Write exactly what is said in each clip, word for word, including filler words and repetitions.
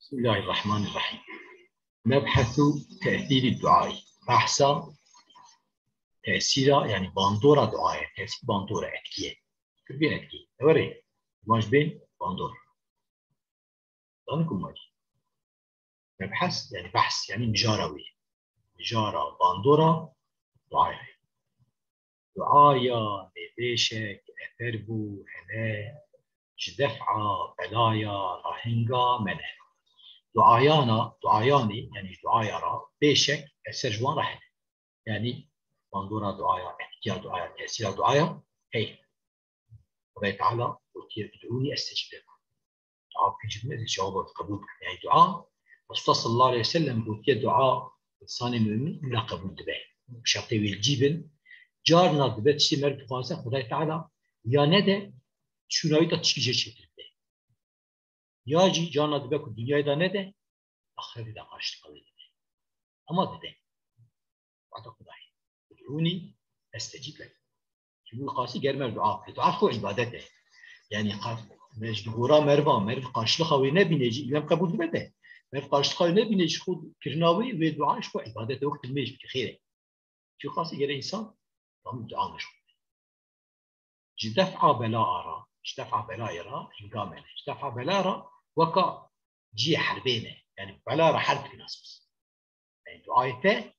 Bismillahirrahmanirrahim. Mebhesu tesîrî duayî. Behsa tesîra, yani bandora duayê. Tesîr bandora, etkiye. Kirbên etkî. Ewerê. Maç bên bandor. Zanin ku maç. Mebhes, yani behs, yani mijara wî. Mijara, bandora duayê. Duaya me bêşek efer bû hene ji def'a belaya re hinga me ne. Duayana, duayanî, yani ji duaya re bêşek eser ji wan re hene. Yani bandora duaya, etkiya duaya, tesîra duaya heye. Xwedayê Teala gotiye, "Ud'ûnî estecîb lekum." Dua bikin ji min, ez cewaba qebûl bikim. Yani dua, Resulullah sallallahu aleyhi ve sellem gotiye, dua insanê mümin illa qebûl dibe. Şertê wê li cî bin. Carna dibe tiştê meriv dixwaze, Xwedayê Teala ya nede, şûna wî de tiştî jê çêtir bide. Ya jî carna dibe ku dinyayê de nede, axirete de qarşiliqa wê dide. Ama dide. Wada Xwedayê. Ud'ûnî estecîb lekum. Ji bo qasî ger me dua bike. Dua xwe îbadet e. Yani qa-, me ji gora meriva, meriv qarşiliqa wê nebîne jî, îlem qebûl dibe de. Meriv qarşiliqa wê nebîne jî xwe kirina wê, wê dua ji xwe îbadet e. Wek tu nimêj bikî xêr e. Ji bo qasî gere însan tamam dua meşgûl be. Ji def'a bela ra, ji def'a belayê ra hinga me ne. Ji def'a bela ra weka cihê herbê ne. Yani bela ra herb dikin esas. Yani duayê te,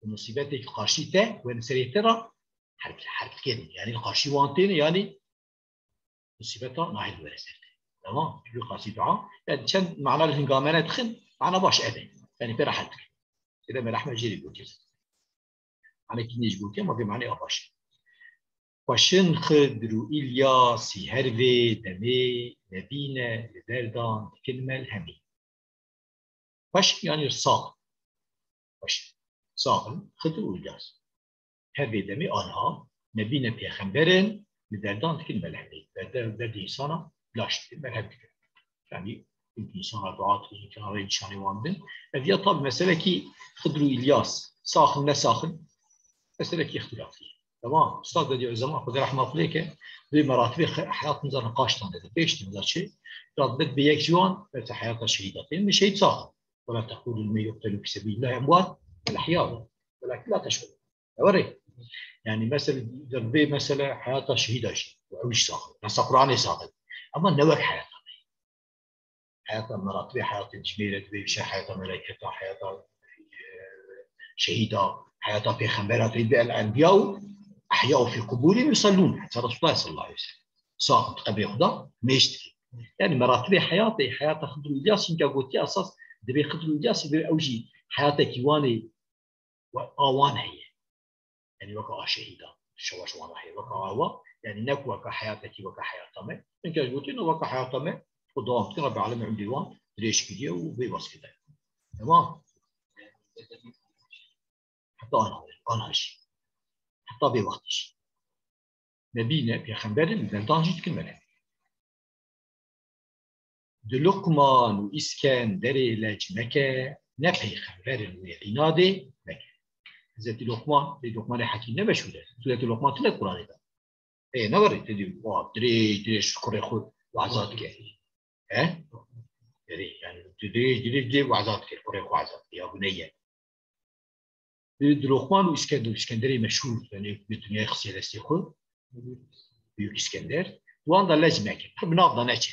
musîbetê ku qarşî te, wê li serê te ra herb, herb dikin. Yani li qarşî wan têne, yani musîbeta nahêl were ser te. Tamam? Ji bo qasî dua. Yani çend mana li hinga me ne dixin, mana baş ev e. Yani pê re herb dikin. Têde me rehmet jê re gotiye. Manekî nêj gotiye, ma vê manê a baş e. Xweşin Xidr û Îlyasî her vê demê nebîne li derdan dikin melhemî. Xweşin yani sax. Xweşin. Sax in Xidr û Îlyas. Her vê demê anha nebîne pêxember in, li derdan dikin melhemî. Ber-, derdê însana laş dikin, melhem dikin. Yani insana dua dikin, kenarê nîşanê wan bin. Ev ya tabi meselekî Xidr û Îlyas, sax in, ne sax in, meselekî îxtilafî. Tamam. Ustad de diyor, zaman Xwedê rehma xwe lê ke, vê meratibê xe-, heyat nizana qaştan dedi. Pêş de nizan çi? Radbet bi yek ciwan, mesela heyata şehîda. Pê min şehîd sax. Ve la tekulu limen yuqtelu fi sebilillah emwat, bel ehya. Velakin la teşurun. Ew re. Yani mesela, vê mesela heyata şehîda jî. Ew jî sax. Mesela Qur'anê sax. Ama ne wek heyata. Heyata meratibê, heyata cimêre, divê bişe heyata meleketa, heyata, e, şehîda, heyata pêxembera, tê divê el enbiya û ehya û fî qubûrî yusellûn. Heta Resulullah sallallahu aleyhi ve sellem. Sax di qebrê xwe de mêj dikê. Yani meratibê heyatê, heyata Xidr û Îlyas hinka gotiye esas, divê Xidr û Îlyas divê ew jî heyatekî wan ê we a wan heye. Yani weka a şehîda, şewa ji wan re heye. Weka a wa, yani ne ku weka heyatekî weka heyata me. Hinka ji gotiye ne weka heyata me, xwe dewam dikin, Rebbi Alem umrê wan dirêj kiriye û vê wes kiriye. Tamam. Heta ana, ana jî. Heta vê wextê jî. Nebî ne pêxember in, li derdan jî dikin melek. Di Luqman û Îskenderê lec meke, ne pêxember in wê înadê meke. Hezretî Luqman, lê Luqmanê Hekîm ne meşhûr e. Sûretê Luqman tune Qur'anê de. Ê, ne werê, te dî, wa, dirêj, dirêj kurê xwe weza dike. He? Erê, yani, dirêj, dirêj, dirêj weza dike, kurê xwe weza dike, ya bu ne ye? Di Luqman û Îskender, Îskenderê meşhûr, yani, bi dinyayê xistiye destê xwe, Büyük İskender. Wan da lec neke, pir bi nav da neçe.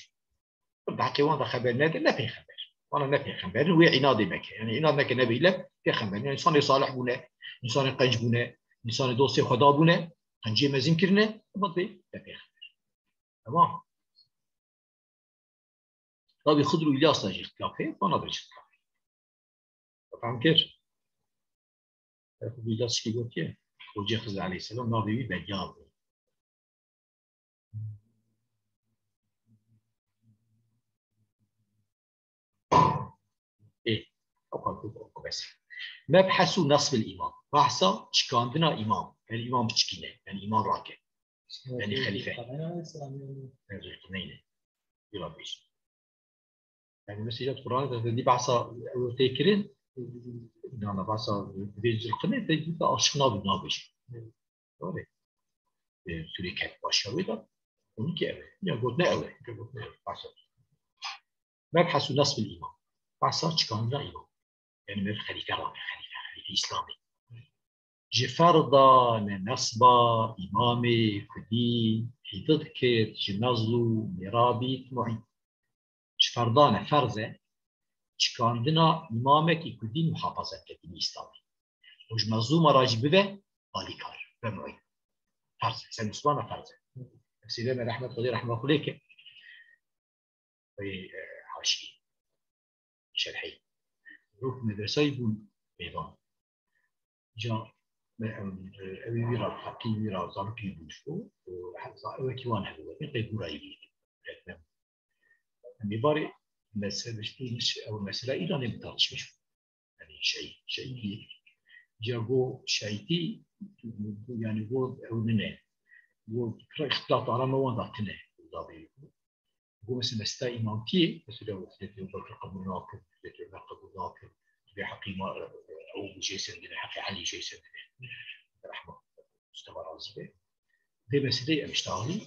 Pir di heqê wan da xeber nede, ne pêxember. Wana ne pêxember in, wê înadê meke. Yani, înad neke, nebe île pêxember in. Yani, însanê salih bûne, însanê qenc bûne, însanê dostê Xweda bûne, qencê mezin kirine, ama bê ne pêxember. Tamam. Tabî Xidr û Îlyas da jî îxtilaf heye, bana da jî îxtilaf heye. Fehm kir? Xidr Îlyas çi gotiye? Hocê Xizr aleyhisselam navê wî Bedyar bû. Ê, o kadar, o kadar bes. Mebhesu nasbil imam. Bahsa çikandina imam. Yani imam biçikîne. Yani imam rake. Yani xelife. Yani Zülkifleyne. Bira bêj. Yani mesela Kur'an'da dedi bahsa tê kirin. Nana bahsa vê Zülkifleyne dedi de aşık nabi, nabêj. Doğru. E, Sûrê Kehf başa wê de. Onu ki evet. Ya got ne evet. Ya got ne evet. Bahsa. Mebhesu nasbil imam. Behsa çikandina îmam. Yani, me xelîfe rake, xelîfe, xelîfe Îslamê. Ji ferda ne nesba îmamê kudî hîdid kir, ji mezlû mîrabî muîn. Ji ferda ne, ferz e, çikandina îmamekî kudî muhafaza bike dînî Îslamê. Û ji mezlûma re jî bibe alîkar, be muîn. Ferz e, ser Muslimana ferz e. Sîrê me rehmet Xwedê rehma xwe lê ke. Ey, e, haşî. Şerhî. Rûk medresayî bûn mêvan. Ca me, em, e, ew ê wî ra, feqî wî ra, zarokî bûn şo, û heza ew wekî wan hebû, wekî qey gûrayî bî. Em ê barê mesele, ew mesele Îranê bi tartişmê şo. Yani şey, şey, ca go şehîtî, yani go ew nine. Go îxtilat ara me wan da tine. Go mesela mesele îmamtiyê, mesela Hezretî Ebu Bekir qebûl nakin, Hezretî Ömer qebûl nakin. Bi heqî ma, ew jê sendine, heqî Elî jê sendine. Rehma Mustafa razî be. Vê meseleyê em ji taxlî,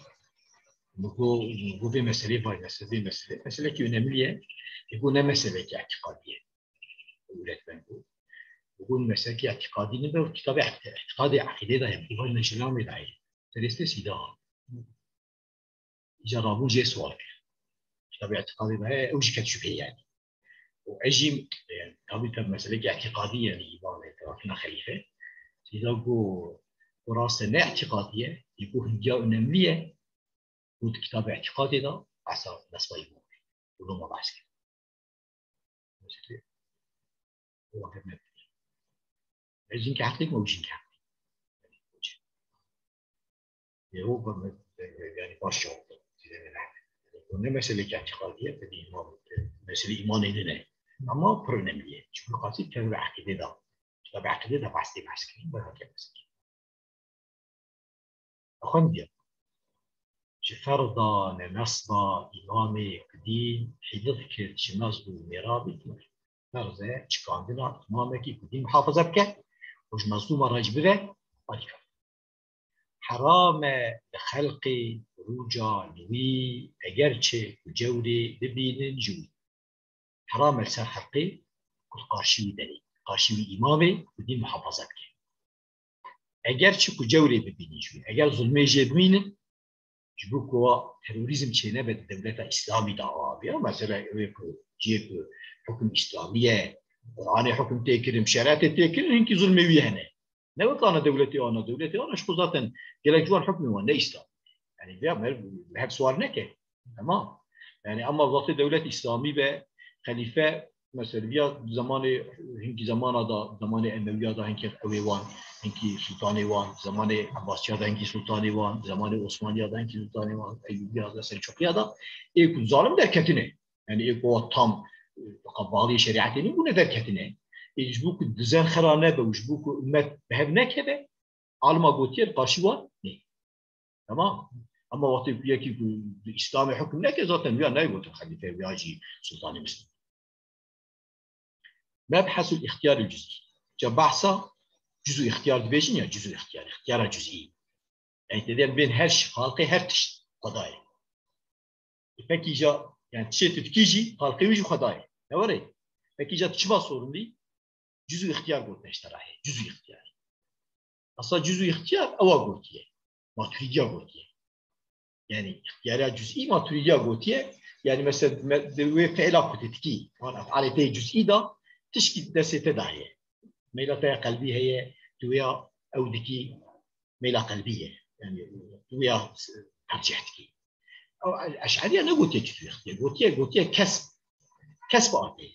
min got, min got vê meseleyê, vay mesele, vê mesele, meselekî önemlî ye. Ê got ne meselekî îtîqadî ye. Öğretmen got. Min got meselekî îtîqadî nibe, kitabê îtîqadê, îtîqadê eqîdê de ye, vay ne ji lamê de ye. Serê sitê sîda. Îca rabûn jê sual kir. Kitabê îtîqadê de heye, ew jî ket şubheyê yani. Û ez jî, e, tabî tabi meselekî îtîqadî yani îman e, tevafina xelîfe. Sîda got, got rast e ne îtîqadî ye, ê got hindiya önemlî ye, got kitabê îtîqadê de, behsa nesba îman e. Û loma behs kir. Mesela, o vakit ne? Ez jî ke heqlî, o jî ke heqlî. Ê, o, yani baş cevap. Ne meselekî îtîqadî ye, tabii îman, mesele îmanê din e. Ama pir önemlî ye. Çünkü qasî tevbe eqîdê de. Tevbe eqîdê de bahs tê bahs kirin, bu hakik mesele. Efendim, ji ferda ne nesba îmamê kudî hîdid kir, ji mezlû mîrabî kir. Ferz e çikandina îmamekî kudî muhafaza bike û ji mezlûma re jî bibe alîkar. Heram e li xelqê rûca li wî, eger çi ku cewrê bibînin ji wî. Heram e li ser xelqê ku li qarşî wî derê, qarşî wî îmamê kudî muhafaza bike. Eger çi ku cewrê bibînin ji wî, eger zulmê jê bimînin, ji bo ku wa terorîzm çênebe di dewleta Îslamî de, awa biya, mesela, ew ê ku cihê ku hukm Îslamî ye, Quranê hukm tê kirin, şerîetê tê kirin, hinkî zulmê wî hene. Ne wek ana dewletê ana, dewletê ana ji xwe zaten gelek ji wan hukmê wan ne Îslam. Yani, ya me, me hev siwar neke. Tamam. Yani, ama wextê dewlet Îslamî be, xelîfe, mesela, ya zemanê, hinkî zemana da, zemanê Emewiya da hinkî ew ê wan, hinkî sultanê wan, zemanê Ebasiya da hinkî sultanê wan, zemanê Osmaniya da hinkî sultanê wan, Eyûbiya da, Selçuqiya da, ê ku zalim derketine. Yani ê ku tam, e, qebalî şerîetê nî bûne derketine. Ê ji bo ku dizen xira nebe û ji bo ku ummet bi hev nekeve, alima gotiye li qarşî wan nê. Tamam. Ama wextê ku yekî ku bi Îslamê hukm neke, zaten wiya nayê gotin xelîfe, wiya jî sultanê Misir. Mebhesul îxtiyaril cüz'î. Ca behsa cüz û îxtiyar dibêjin ya cüz û îxtiyar, îxtiyara cüz'î. Yani tê de bên her şi, xalqê her tişt Xwedayê. Pekî ca, yani tiştê tu dikî jî, xalqê wî jî Xwedayê. Ne were? Pekî ca tu çima sorumlî? Cüz û îxtiyar gotine ji te re heye. Cüz û îxtiyar. Esa cüz û îxtiyar ewa gotiye. Maturidiya gotiye. Yani îxtiyariya cüz'î Maturidiya gotiye. Yani mesela me, de wê fiila ku tu dikî, wan ef'alê te yê cüz'î da, tişkî destê te de heye. Meyla te ya qelbî heye, tu ya ew dikî, meyla qelbî ye. Yani tu ya tercih dikî. Ew Eş'eriya negotiye cüz û îxtiyar. Gotiye, gotiye kesb. Kesb ate.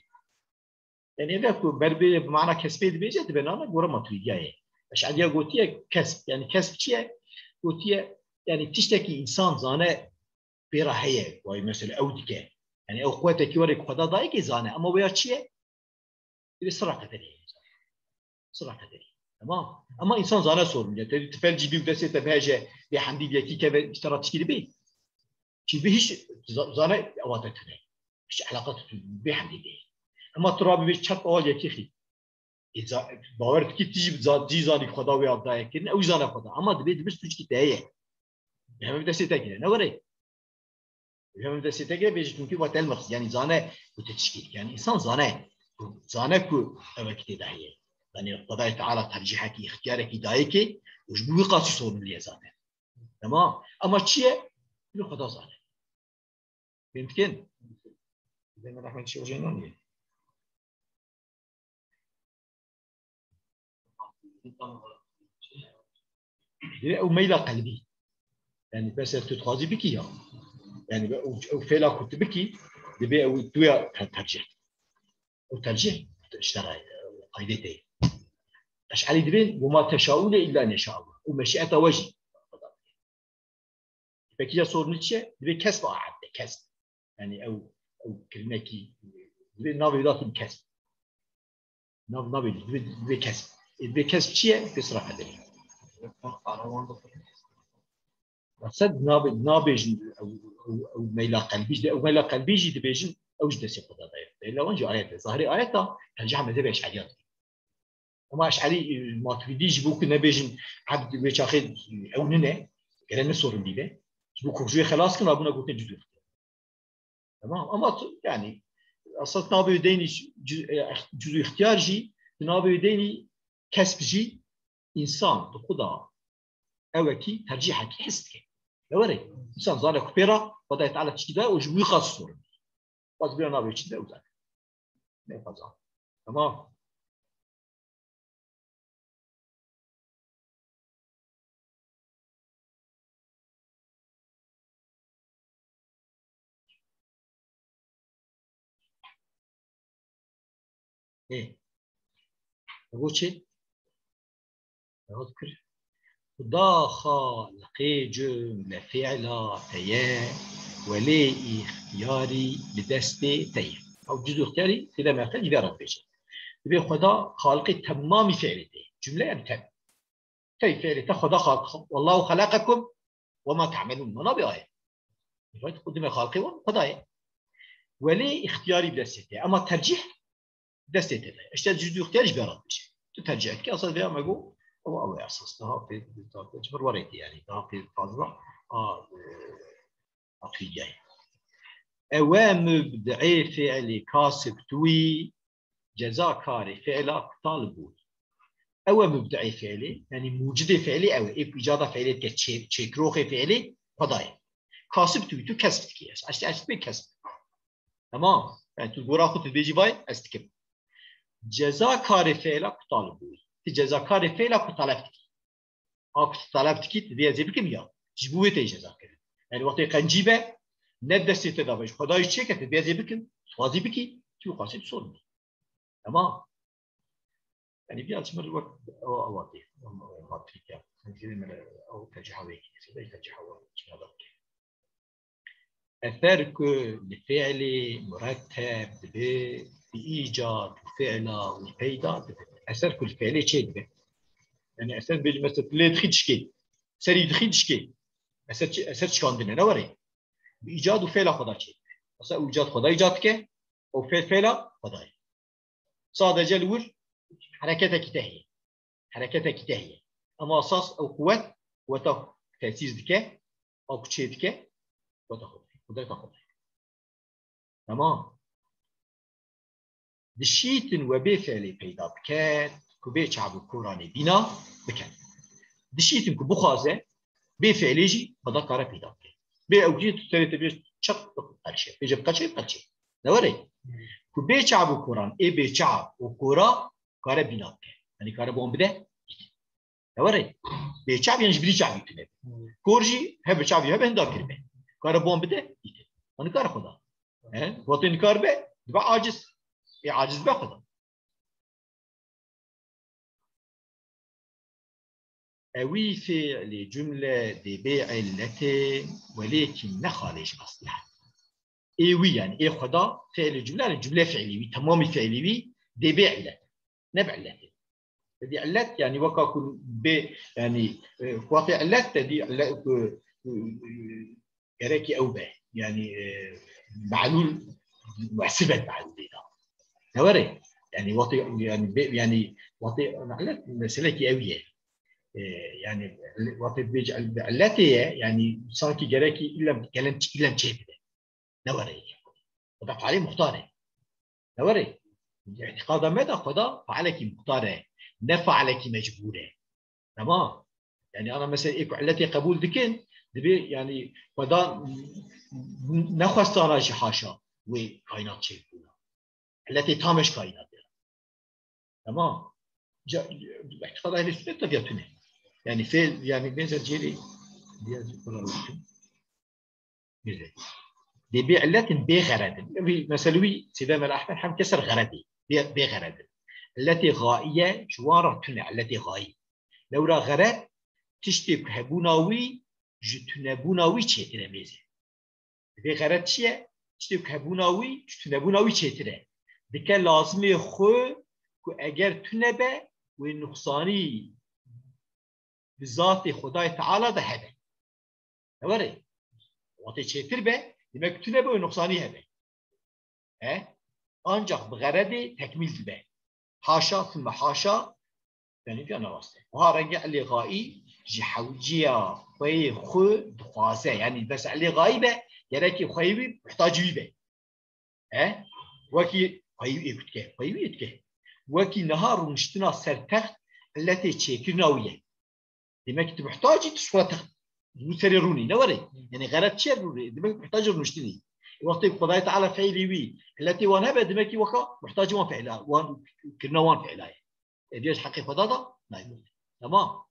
Yani ev ku berbê bi mana kesbê dibêje, dibe nana gora Maturidiya ye. Eş'eriya gotiye kesb. Yani kesb çi ye? Gotiye, yani tiştekî însan zane pê re heye, wayî mesela ew dike. Yani ew quwetekî were ku Xweda dayê kê zane, ama wê ya çi ye? Divê sira qederê ye. Sira qederê. Tamam. Ama însan zane sorumlî ye. Te dî tifel cî bî û destê te bihêje, bê hemdî bi yekî keve, îşte ra tişkî dibê. Çî bî hiç za-, zane ewa te tune. Hiç eleqa tu bê hemdî bê. Ama tu rabî bê çep ewa yekî xî. Ê za-, bawer dikî tu jî za-, cî zanî Xweda wê ya daye kirin, ew jî zane Xweda. Ama dibê dibir suçkî te ye. Bi hemî destê te kire. Ne were? Hemî destê te girê bêjî, çunkî we telmix, yanî zane ku tu çi kî. Yanî însan zane ku, zane ku ev kitê de heye. Yanî Xwedayê Teala tercîhekî, îxtiyarekî dayê kê û ji bo wî qasî sorumlî ye zaten. Tamam. Ama çi ye? Wî Xweda zane. Fêm dikin? Deme rehmet şewjê nanî. Divê ew meyla qelbî. Yanî bes tu dixwazî bikî ya. Yanî ew, ew fêla ku tu bikî, divê ew tu ya te-, tercih. Ew tercih, işte, qaydê te. Eş'erî divên, "Ve ma teşaune illa neşa'Allah." Ew meşiyeta we jî. Peki ya sorunu çi ye? Divê kesb a ebde, kesb. Yanî ew, ew kirinekî, divê navê wî datin kesb. Nav, navê, divê, divê kesb. E, divê kesb çi ye? Divê sira qederî. Maksed nabê-, nabêjin ew, ew, ew meyla qelbî jî, ew meyla qelbî jî dibêjin, ew ji destê Xweda de ye. Leyla wan jî ayet e. Zahirê ayeta, tercih mezhebê eş'eriyat. Ama eş'erî, e, maturidî ji bo ku nebêjin ebd wê çaxê, e, ew nine, gere ne sorumlî be. Ji bo ku ji wê xelas kin, rabûna gotin cüz û îxtiyar. Tamam, ama tu, yani, esas nabê deynî cüz, e, cüz û îxtiyar jî, tu nabê deynî kesb jî, însan, tu Xweda, ewekî tercîhekî his dike. Lewere, însan zane ku pê re, Xwedayê Teala tiştî daye û ji wî qas sorumlî. Bas bira nabê çi de ew zane. Ne fazla. Tamam. Ê. Evo çi? Evo kir. Xuda xaliqê cumle fi'la te ye, welê îxtiyarî li destê te ye. Ew cüz û îxtiyarî têde merteb îdara dibêje. Dibê Xweda xaliqê temamî fi'lê te ye. Cumle yani tem. Tey fi'lê te Xweda xaliq. Wallahu xalaqakum ve ma ta'melûn. Mana bi ayet. Vay xudime xalqê wan Xwedayê. Welê îxtiyarî bi destê te. Ama tercîh destê te de. İşte cüz û îxtiyar ji bera dibêje. Tu tercîh dikî, esas vêya me got, ew, ew esas. Daha pê, daha pê, ji vir werê tê yani. Daha pê fazla, a, e, aqliyayê. Ewe mubdi'ê fi'lê kasib tuî, ceza karê fi'la kutal bû. Ewe mubdi'ê fi'lê, yani mucidê fi'lê ewe, ê ku îcada fi'lê dike, çê-, çêkiroxê fi'lê Xwedayê. Kasib tu, tu kesb dikî. Ez, ez, ez bê kesb. Tamam. Yani tu gora xwe tu dibêjî vay, ez dikim. Ceza karê fi'la kutal bû. Tu ceza karê fi'la ku talep dikî. A ku tu talep dikî, tu dê ez ê bikim ya. Ji bo wê tê ceza kirin. Yani wextê qencî be, ne destê te dabe. Ji Xwedayê çêke, tu dê ez ê bikim. Xwazî bikî, tu xwazî tu sorun. Tamam. Yani biraz şimdi bak, o, o vakti, o, o vakti ya. Şimdi o tecihawê ki, işte tecihawê ki. Eser ku li fi'lê muretteb dibe, bi îcad û fi'la wî peyda dibe. Eser ku li fi'lê çê dibe. Yani eser bêjim mesela tu lê dixî dişkê, serî dixî dişkê. Eser çi-, eser çikandine ne were? Bi îcad û fi'la Xweda çê dibe. Mesela îcad Xweda îcad dike, û fi'l fi'la Xweda ye. Sadece li wir hereketekî te heye. Hereketekî te heye. Ama esas ew quwet, quweta tesîr dike, ew ku çê dike, quweta Xwedê, qudreta Xwedê. Tamam. Dişîtin we bê fi'lê peyda biket, ku bê çav û koranê bîna biket. Dişîtin ku bixwaze, bê fi'lê jî Xweda kare peyda bike. Bê ew jî tu serê te bê çek qerçe, bêje qerçe, qerçe. Ne were? Ku bê çav û koran, ê bê çav û kora kare bîna bike. Yanî kare bi wan bide, dîtin. Ne were? Bê çav yan ji bilî çavî tune. Kor jî hebe çavî hebe hinda kiribe. Kare bi wan bide, dîtin. Yanî kare Xweda. He? Wextê nikaribe, dibe aciz. Ê aciz be Xweda. Ewî fi'lê cumle dê bê illetê, welêkî ne xalê ji eslî hene. Ê wî, yani ê Xweda, fi'lê cumle, yani cumle fi'lî wî, temamî fi'lî wî dê bê illet. Ne bi illetê. Dê illet, yani weka ku bê, yani, e, wextê illet te dî illet ku, e, gerekî ew be. Yani, e, melûl, muesir be melûlê de. Ne were? Yani, wextê, yani, bê, yani, wextê illet meselekî ew ye. E, yani, wextê bê illetê ye, yani, sanki gerekî îlem, gelem, îlem çê bide. Ne were yekê Xwedê. Xweda fealê muxtar e. Ne were. Îtîqada me de Xweda fealekî muxtar e. Ne fealekî mecbûr e. Tamam. Yani ana mesela ê ku illetê qebûl dikin, dibê yani Xweda nexwestana jî haşa wê kainat çêbûna. Illetê tam e ji kainatê. Tamam. Ca, îtîqada ehlî sunnet de viya tune. Yani fêl, yani benzer cêrê diye. Dê bê illetin bê xeredin. Wî, mesela wî Seyda Mela Ehmed hem keser xeredî. Bê, bê xeredin. Illetê xaiye ji wan re tune, illetê xayî. Lewra xered, tiştê ku hebûna wî ji tunebûna wî çêtir e mêze. Dê xered çi ye? Tiştê ku hebûna wî ji tunebûna wî çêtir e. Dike lazimê xwe ku eger tune be, wê nuqsanî bi zatê Xwedayê Teala de hebe. Ne were. Wextê çêtir be, demek tune be û nuqsanî hebe. E? Ancak bi xeredê tekmîl dibe. Haşa, thumma haşa, yani diya ne rast e. Wiha rengê ilê xayî ji hewciya xweyê xwe dixwaze. Yani bes ilê xayî be, gerekî xweyê wî, muhtacî wî be. E? Wekî xweyî wî ê ku dike, xweyî wî ê dike. Wekî niha rûniştina ser text, illetê çêkirina wî ye. Demek tu muhtacî tu ji xwe text, tu serê rûnî, ne were. Yani xered çi ye rûnî? Demek muhtacî rûniştinî. Wextê ku Xwedayê Teala feîlî wî, illetê wan hebe, demek ki weka muhtacî wan feîla, wan kirina wan feîla ye. Ê diya ji heqê Xweda da nayê. Tamam.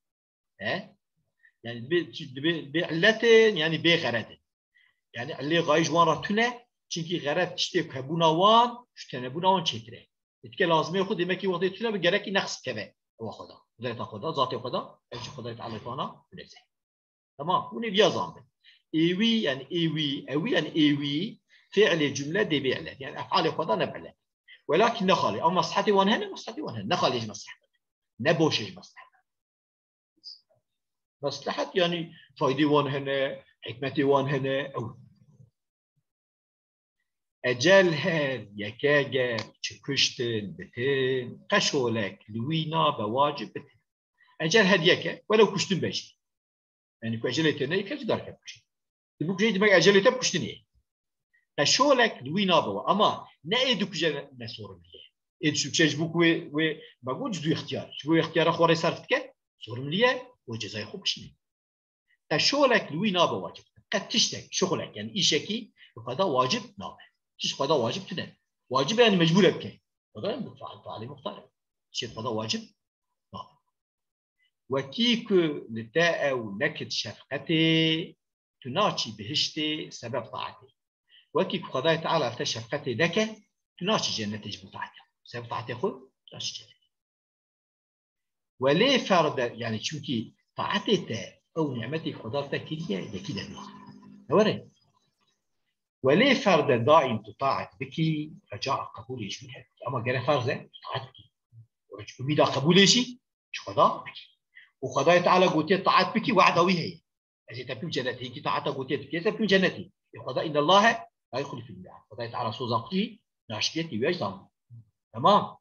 E? Yani dibê, dibê, dibê illetin, yani bê xeredin. Yani ilê xayî ji wan re tune, çinkî xered tiştê ku hebûna wan, ji tunebûna wan çêtir e. Ê dike lazimê xwe, demek ki wextê tune bi gerekî neqs keve. Ewa Xweda. Qudreta Xweda, zatê Xweda, ev jî Xwedayê Teala Xweda, bilêze. Tamam, hûn ê viya zanbin. Êwî, yani êwî, ewî, yani êwî, fiilê cumle dê bê illet. Yani efalê Xweda ne bi illet. Welakin ne xalê. Ama meslehetê wan hene, meslehetê wan hene. Ne xalê ji meslehet. Ne boşê ji meslehet. Meslehet yani faydê wan hene, hikmetê wan hene, ew. Ecel her yeke ger çi kuştin bitin, qeşolek li wî nabe wacib bitin. Ecel her yeke, welew kuştin be jî. Yani ku ecelê te neyê, kevcî darke bikuşî. Tu bikuşî demek ecelê te kuştinê ye. Qeşolek li wî nabe wa. Ama ne ê dikuje ne, ne sorimlî ye. Ê dişikuje ji bo ku wê, wê, me got ji dû ixtiyar. Ji bo ixtiyara xwe rê serf dike, sorimlî ye û cezayê xwe bikişîne. Qeşolek li wî nabe wacib. Qet tiştek, şixulek, yani îşekî bi Xweda wacib nabe. Tişt Xweda wacib tune. Wacib e, yani mecbûr e bike. Xweda yani faal, faalê muxtar e. Tiştê Xweda wacib nabe. Wekî ku li te ew nekit şefqetê, tu naçî bihiştê sebeb taetê. Wekî ku Xwedayê Teala li te şefqetê neke, tu naçî cennetê ji bo taetê. Sebeb taetê xwe, tu naçî cennetê. Welê ferde, yani çimkî taetê te, ew nimetê Xweda te kiriye, yekî de nîne. Ne were? Welê ferde daîm tu taet bikî, reca qebûlê ji wî hebî. Ama gere ferz e, tu taet bikî. Umîda qebûlê jî ji Xweda bikî. Û Xwedayê Teala gotiye taet bikî, wehda wî heye. Ez ê te bim cennetê. Yekî taeta gotiye dikê, ez ê te bim cennetê. Ê Xweda, innallahe la yuxliful miad. Xwedayê Teala soza xwe jî naşikiyetî wê zan. Tamam.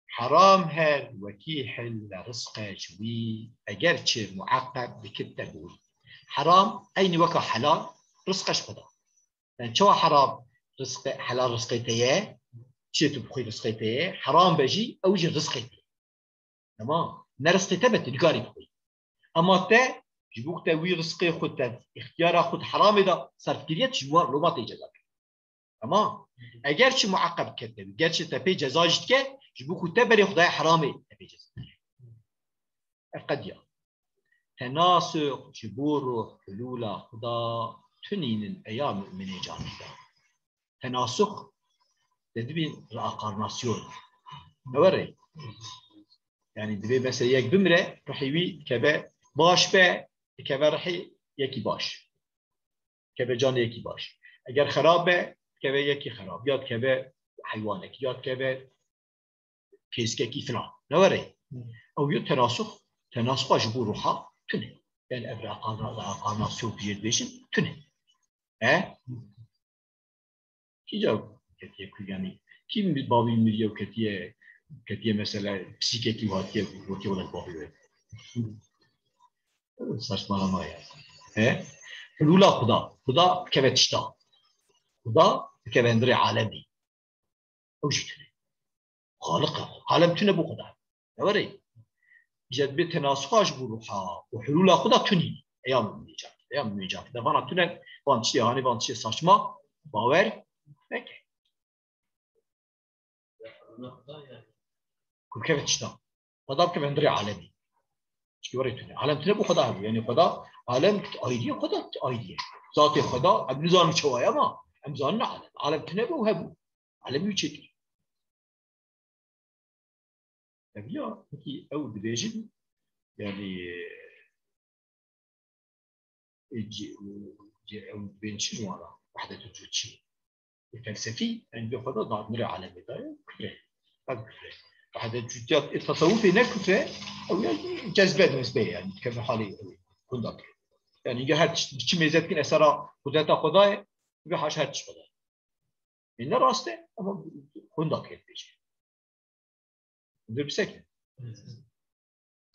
Heram her wekî hille rizqe ji wî, eger çi mueqeb dikit te bi wî. Heram eynî weka helal, rizqe ji Xweda. Yani çawa heram rizqe, helal rizqê te ye, çi tu bixwî rizqê te ye, heram be jî ew jî rizqê te ye. Tamam. Ne rizqê te be tu nikarî bixwî. Ema te, ji bo te wî rizqê xwe te, îxtiyara xwe di heramê de serf kiriye, tu ji wan loma tê ceza. Tamam. Eger çi mueqeb dike te, gerçi te pê ceza jî dike, ji bo ku te berê Xwedayê heramê te pê ceza dike. Ev qediya. Tenasux ji bo ruh hulûla Xweda tunînin eya mu'minê canî de. Tenasux, te dibîn reenkarnasyon. Ne were? Yani divê mesela yek bimre, ruhê wî dikeve baş be, dikeve ruhê yekî baş. Dikeve canê yekî baş. Eger xerab be, dikeve yekî xerab. Ya dikeve heywanek, ya dikeve kêskekî filan. Ne were? Ew yo tenasux, tenasuxa ji bo ruha tune. Yani ev reenkarna-, reenkarnasyon ku jê dibêjin tune. He? Kîja ketiye ku, yani, kî bavî miriye û ketiye, ketiye mesela psîkekî û hatiye gotiye wele bavî wê. Saçmalama ya. He? Hulûla Xuda. Xuda dikeve tişta. Xuda dikeve hundirê alemî. Ew jî tune. Xaliq e. Alem tune bo Xuda. Ne were? Îca dibê tenasuxa ji bo ruha û hulûla Xuda tunî. Eya min nêca. Eya min nêca. De vana tune, van tiştê hanê, van tiştê saçma, bawer neke. Ku bikeve tişta. Xuda bikeve hundirê alemî. Çikî were tune. Alem tune bo Xuda hebû. Yanî Xuda, alem ayrî ye, Xuda ayrî ye. Zatê Xuda, em nizanin çawa ye ama em zanin alem. Alem tune bû hebû. Alem wî çêkir. Ev ya, wekî ew dibêjin, yanî, e, cî-, cî-, ew dibên çi ji wan re? Wehdetul cûd çi? Ê felsefî, em bi xwe de hundirê alemê de ye, kufre. Ev kufre. Wehdet cûdiyat, ê tesewufê ne kufre, ew ya cezbe, nezbe ye, yanî dikeve halê ew, hunda dike. Yanî ya her çi, çi mêze dikin, esera qudreta Xwedayê, bi haşa her çi Xwedayê. Ê ne rast e, ama hunda dike dibêje. Hundir bi se ke.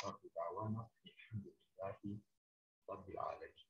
Axiru da'wana elhamdülillahi Rabbil alemin.